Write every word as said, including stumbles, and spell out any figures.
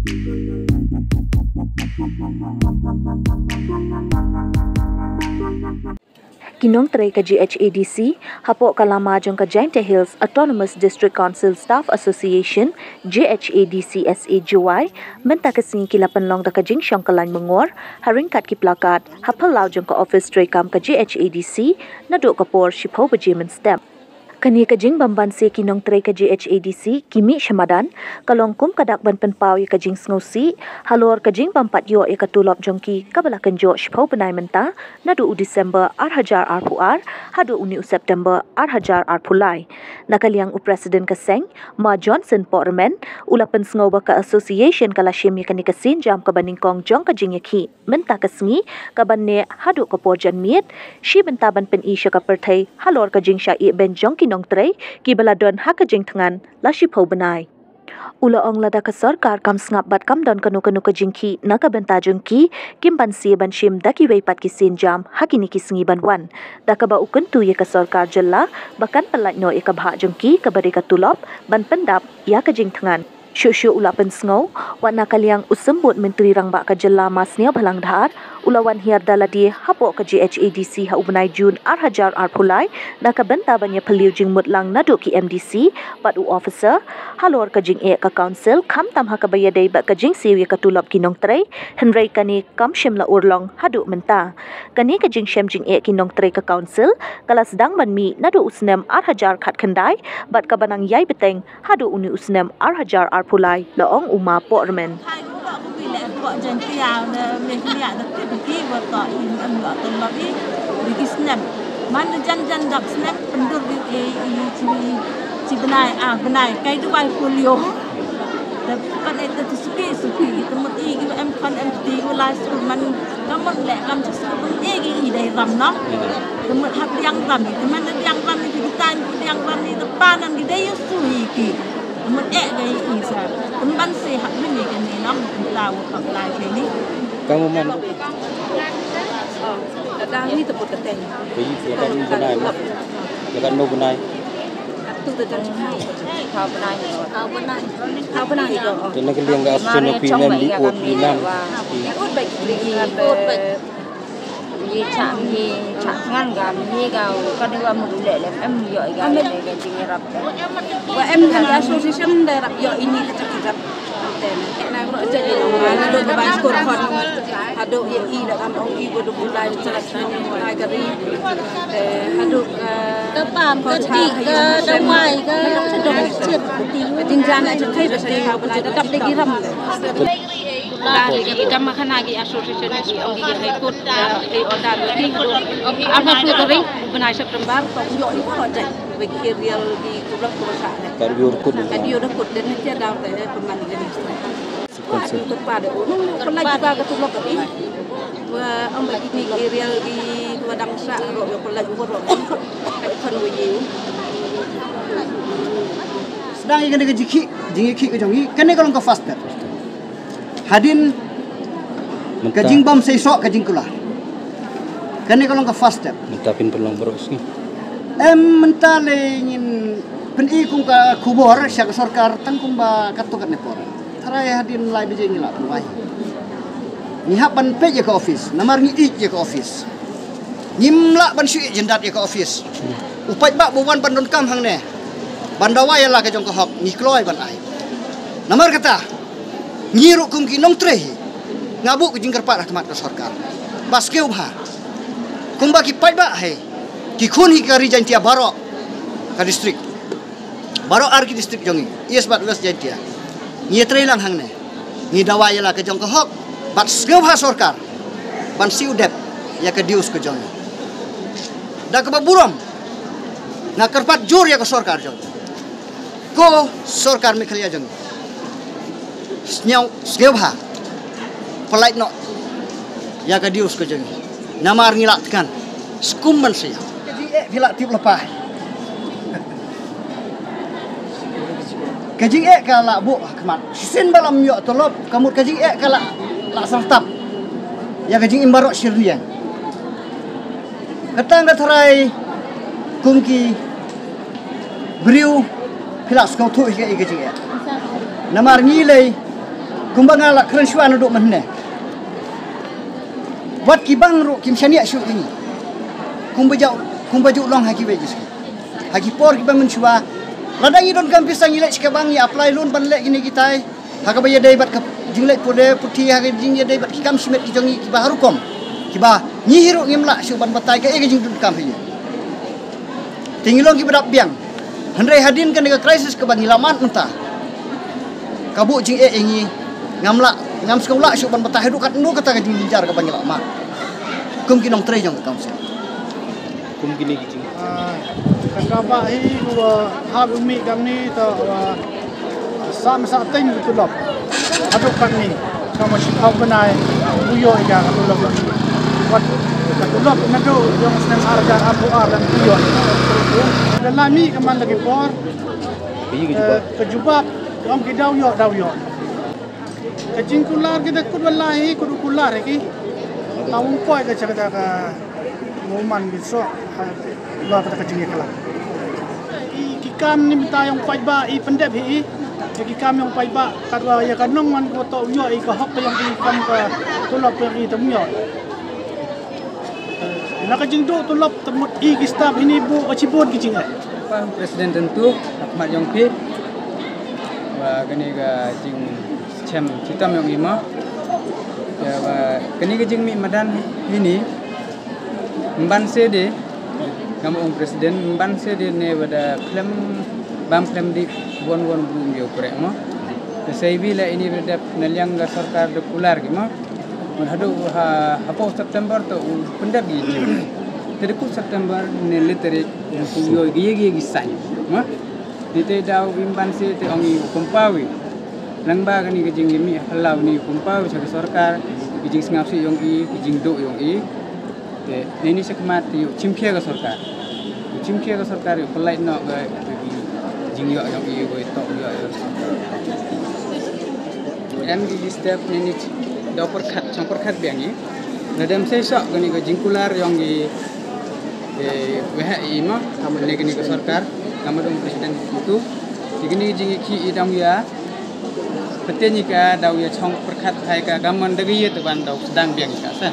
Ki nongtrei ka G H A D C hapoh ka lama jong ka Jaintia Hills Autonomous District Council Staff Association, G H A D C S A J Y, mynta ka sngi ki la pynlong da ka jingshong kyllain myngor ha ryngkat ki plakat ha phyllaw jong ka office treikam ka G H A D C naduh ka por shiphew baje mynstep. Kane ka jingbym banse ki nongtrei ka G H A D C ki mih sha madan ka long kum ka dak ban pynpaw ïa ka jingsngewsih halor ka jingbym pat ïoh ïa ka tulop jong ki kaba la kynjoh shiphew bnai mynta, naduh u December ar hajar arphew ar haduh une u September ar hajar arphew lai. Na ka liang u President ka seng, Ma Johnson Pohremen, u la pynsngew ba ka association ka la shim ïa kane ka sienjam kaba nyngkong jong ka jingïakhih mynta ka sngi, kaban neh haduh ka por janmiet, shi bynta ban pyni sha ka pyrthei halor ka jingshah ïehbeiñ jong ki nongtrei kiba la don ha ka jingthngan la shiphew bnai. U la ong lada ka sorkar kam sngap bad kam don kano kano ka jingkhih na ka bynta jong ki, kim banse ban shim da kiwei pat ki sienjam ha kine ki sngi ban wan. Da kaba u kyntu ïa ka sorkar jylla ba kan pyllait noh ïa ka bhah jong ki kaba dei ka tulop ban pyndap ïa ka jingthngan. Shuh shuh u la pynsngew, wat na ka liang u Symbud Myntri Rangbah ka jylla Ma Sniawbhalang Dhar, u la wan hiar da lade hapoh ka G H A D C ha u bnai June ar hajar arphew lai, na ka bynta ban ïaphylliew jingmut lang naduh ki M D C bad u officer halor ka jingeh ka council, khamtam ha kaba ïadei bad ka jingsiew ïa ka tulop ki nongtrei, hynrei kane kam shym la urlong haduh mynta. Kane ka jingshem jingeh ki nongtrei ka council ka la sdang ban mih naduh u snem ar hajar khatkhyndai bad kaba nang ïai bteng haduh une u snem ar hajar arphew lai, la ong u Ma Pohremen. Man jan jan dap snem pyndur di e i chi chi bnai a bnai kai duwai polio. Te pan e te suki suki te mut i gi em pan em ti wala skul man ka mut le kam chi skul e gi i dai ram no. Te mut hap diang ram te man diang ram i ki tan diang ram i te pan an gi dai yu su i ki. Te mut e ga i i sa te man se hap ni ni ga ni no. Te la wa hap lai ke ni. Kamu man. Ka dang ni te put ka teng. Ka yi ka dang ni bnai ma. Ka dang no bnai. Tu te dang ni. Ka bnai. Ka bnai. Ka bnai. Te na ka liang ka action na pi nam li ot pi nam. Li ot bai ki li ot bai. Ye cha ye cha ngan ga ye ga ka de wa mu le le em yo ga le ga jing rap. Wa em kan association de rap yo ini ka cha ka. Association ki ong ki high court, eh, order ki bnai September. Kan yor kut. Kan yor kut dan nanti ada apa ya pemandingan. Sequence. Wa, ong ba kine ki area ki wa dang sah ro, ïa pynlait u ro. Ka khon wa ïa u. Sdang ïa kane ka jingkhih, jingkhih ka jong ngi, kane ka long ka first step. Hadien ka jingbam seisoh ka jingkula. Kane ka long ka first step. Mynta phin pynlong baroh sngi. Em, mynta le ngin pyni kum ka khubor sha ka sorkar tang kumba katto katne por. Tharai hadien lai baje ngi lah pynwai. Ngi hap ban peit ïa ka office, namar ngi ïeit ïa ka office. Ngim lah ban shu ïeit jyndat ïa ka office. U paidbah ba wan ban donkam hangne, ban dawa ïa la ka jong ka hok, ngi kloi ban ai. Namar kata, ngi ruh kum ki nongtrei, nga buh ka jingkyrpad ha khmat ka sorkar ba sngewbha. Kumba ki paidbah hi, ki khun hi ka Ri Jaintia baroh ka district. Baroh ar ki district jong ngi, East bad West Jaintia. Ngi ïatrei lang hangne. Ngi dawa ïa la ka jong ka hok, bad sngewbha sorkar ban siew dep ïa ka dues ka jong ngi. Da kaba burom, nga kyrpad jur ïa ka sorkar jong ngi. Ko sorkar Meghalaya jong ngi. Sngewbha. Pynlait noh ïa ka dues ka jong ngi. Namar ngi lah tkan. Skum ban sha ïa. Ka jingeh phi lah tip lypa. Ka jingeh ka lah buh ha khmat. Shisien ba lam ïoh tulop, ka mut ka jingeh ka lah, lah syrtap ïa ka jingim baroh shi rynïeng. Kata nga tharai kum ki briew phi lah sngewthuh ïa ka jingeh. Namar ngi lei Kumba nga la kren shuwa naduh mynne. Wat ki bang ruh kim shaniah shuh ïa ngi. Kumba ju, kumba ju long ha kiwei ki sngi. Ha ki por kiba mynshuwa. Lada ngi donkam pisa ngi leit sha ka bank ngi apply loan ban leh kine kitai. Ha kaba ïadei bad ka jingleit pule puthi, ha ka jingïadei bad ki kam shimet ki jong ngi kiba ha rukom. Kiba ngi hi ruh ngim lah shuh ban batai kaei ka jingdonkam hi. Te ngi long kiba dap biang. Hynrei hadien kane ka crisis kaba ngi la mad mynta, ka buh jingeh ïa ngi, ngam lah, ngam sngewlah shuh ban batai haduh katno kata ka jingjynjar kaba ngi la mad kum ki nongtrei jong ka council. Kum kine ki jing. Ah, kata ba hi u, ah, hap u mih kamni to, ah, sam sa teng u tulop. Haduh katni, ka ma shiphaw bnai, u ïoh ïa ka tulop. Wat ka tulop naduh jong snem ar hajar arphew ar lem u ïoh. Lada la mih ka man la ki por, eh, ka jubab, ka ong ki daw ïoh, daw ïoh. Ka jingkular kita kut ba la hi, kut u kular hi ki. Tang u poi ka cha kata ka woman ki soh, ha, la kata ka jingïakhlad. I ki kam ni mynta ïa u paidbah i pyndep hi i. Ïa ki kam ïa u paidbah katba ïa ka nongwan ko to u ïoh i ka hok ka ïa ki kam ka tulop ïa ki tam ïoh. Na ka jingduh tulop te mut i ki staff hini buh ka shibun ki jingeh. President tentu, ha khmat jong phi. Ba kane ka jingchem chitom jong i mo. Ïa ba kane ka jingmih madan hini. Mban se de, nga ma ong president, mban se de ne ba da khlem, bam khlem dih, won won bru ïa u kreh mo. Te sa iwi la ini ba da na liang ka sorkar da kular ki mo. Mut haduh ha, hapoh September to u pyndep ïa ki. Te da kut September ne le tarik u ïoh ïa ki, ïa ki, ïa ki sign mo. Ni te daw im ban se te ong i u pynpaw i. Nang ba kani ka jingïamih hlaw ni u pynpaw sha ka sorkar, ka jingsngap sih yong i, ka jingduh yong i. Te ni ni sha khmat te u chimkhia ka sorkar. U chimkhia ka sorkar u pynlait noh ka, ka jingïoh yong i, ka tok ïoh yong i. Em ki step ni ni daw pyrkhat, chong pyrkhat biang i. Nadem sei sok kani ka jingkular yong i. Te waheh i mo, ne kani ka sorkar, ka ma dong president tu. Te kani ka jingïakhih i dang ïa. Pynten i ka daw ïa chong pyrkhat hai ka, ka mon da ka ïa te ban daw sdang biang i ka sa.